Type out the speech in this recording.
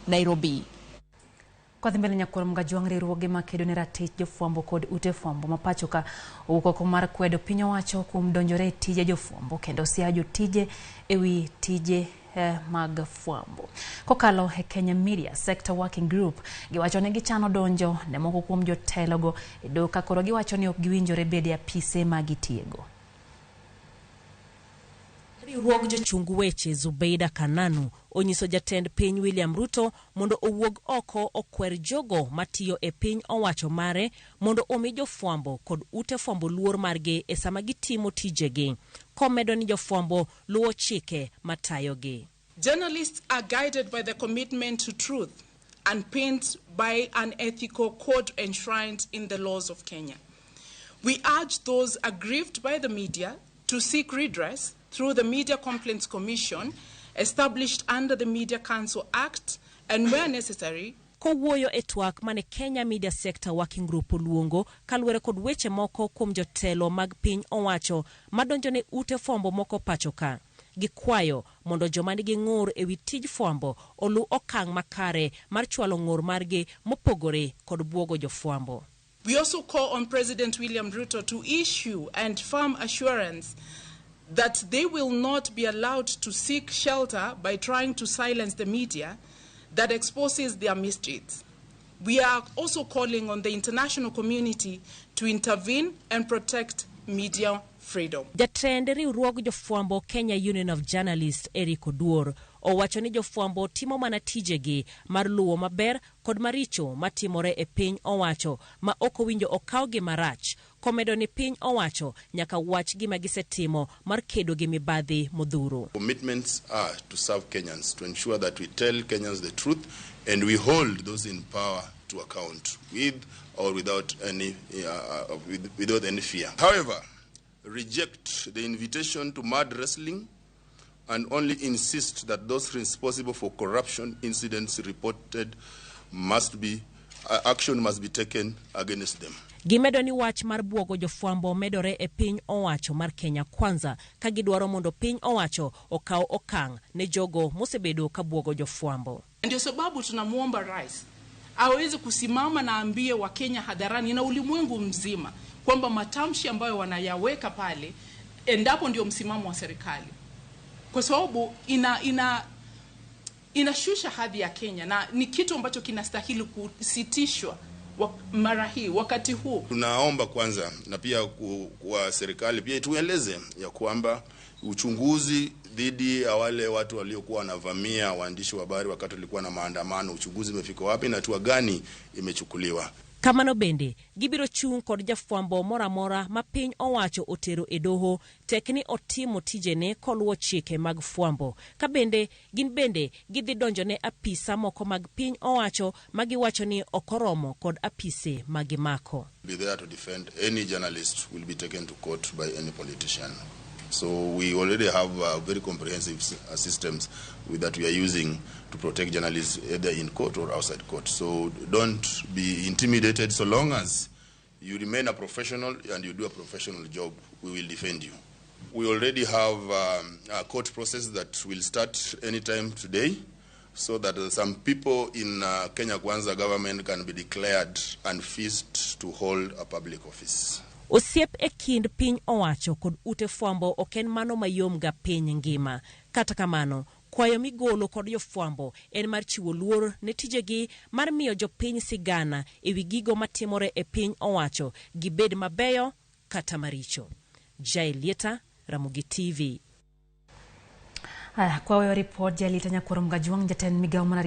Nairobi. Kwadhi mbele nyakwar Mgajwang' riwruoge makedo ne ratich jofwambo kod ute fwambo ma pacho ka owuok oko mar kwedo piny owacho kuom donjore e tije jofwambo kendo siayo jotije ewi tije mag fwambo. Kokalo e Kenya Media Sector Working Group, giwacho ni gichano donjo ne moko kuom jotelogo e doho ka koro giwacho ni ok giwinjore bedo e apise ma gitiego. Riwruog jochung weche Zubeida Kananu onyiso jatend piny William Ruto mondo owuog oko okwer jogo matiyo e piny owacho mare mondo omi jofwambo kod ute fwambo luor margi e sama gitimo tijegi. Komedo ni jofwambo luwo chike matayogi. Journalists are guided by the commitment to truth and pinned by an ethical code enshrined in the laws of Kenya. We urge those aggrieved by the media to seek redress through the Media Complaints Commission established under the Media Council Act and where necessary. Kowuoyo e twak mane Kenya Media Sector Working Group oluongo kaluwore kod weche moko kuom jotelo mag piny owacho madonjo ne ute fwambo moko pacho ka. Gikwayo mondo joma nigi ng'ur ewi tij fwambo oluw okang' makare mar chwalo ng'ur margi mopogore kod buogo jofwambo. We also call on President William Ruto to issue and firm assurance that they will not be allowed to seek shelter by trying to silence the media that exposes their misdeeds. We are also calling on the international community to intervene and protect media freedom. Jatend riwruog jofwambo Kenya Union of Journalists Eric Oduor owacho ni jofwambo timo mana tijegi mar luwo maber kod maricho matimore e piny owacho ma ok owinjo okawgi marach. Komedo ni piny owacho nyaka wach gima gisetimo mar kedo gi mibadhi modhuro. Commitments are to serve Kenyans, to ensure that we tell Kenyans the truth and we hold those in power to account with or without any fear. However, reject the invitation to mud wrestling and only insist that those responsible for corruption incidents reported must be action must be taken against them. Gimedo ni wach mar buogo jofwambo medore e piny owacho mar Kenya Kwanza ka gidwaro mondo piny owacho okaw okang' ne jogo mosebedo ka buogo jofwambo. Ndio sababu tunamwomba rais aweze kusimama na ambie Wakenya hadharani na ulimwengu mzima kwamba matamshi ambayo wanayaweka pale endapo ndio msimamo wa serikali, kwa sababu inashusha hadhi ya Kenya na ni kitu ambacho kinastahili kusitishwa mara hii wakati huu. Tunaomba kwanza na pia kwa serikali pia itueleze ya kwamba uchunguzi dhidi ya wale watu waliokuwa wanavamia waandishi wa habari wakati walikuwa na maandamano, uchunguzi umefika wapi na hatua gani imechukuliwa. Kamano bende gibiro chung' kod jafwambo moro amora ma piny owacho otero e doho tek ni otimo tijene koluwo chike mag fwambo. Ka bende gin bende gidhi donjo ne apisa moko mag piny owacho ma giwacho ni ok oromo kod apise ma gimako. Be there to defend any journalist will be taken to court by any politician. So we already have very comprehensive systems that we are using to protect journalists either in court or outside court. So don't be intimidated. So long as you remain a professional and you do a professional job, we will defend you. We already have a court process that will start anytime today, so that some people in Kenya Kwanza government can be declared unfit to hold a public office. Osiep e kind piny owacho kod ute fwambo ok en mano mayom ga piny ngima. Kata kamano, kwayo migolo kod jofwambo en mar chiwo luor ne tijegi mar miyo jopiny sigana ewi gigo matimore e piny owacho, gibed mabeyo kata maricho. Jael Lieta, Ramogi TV. Aya, kwa weyo ripot Jael Lieta Nyakwar Mgajwang' jatend migawo mar arita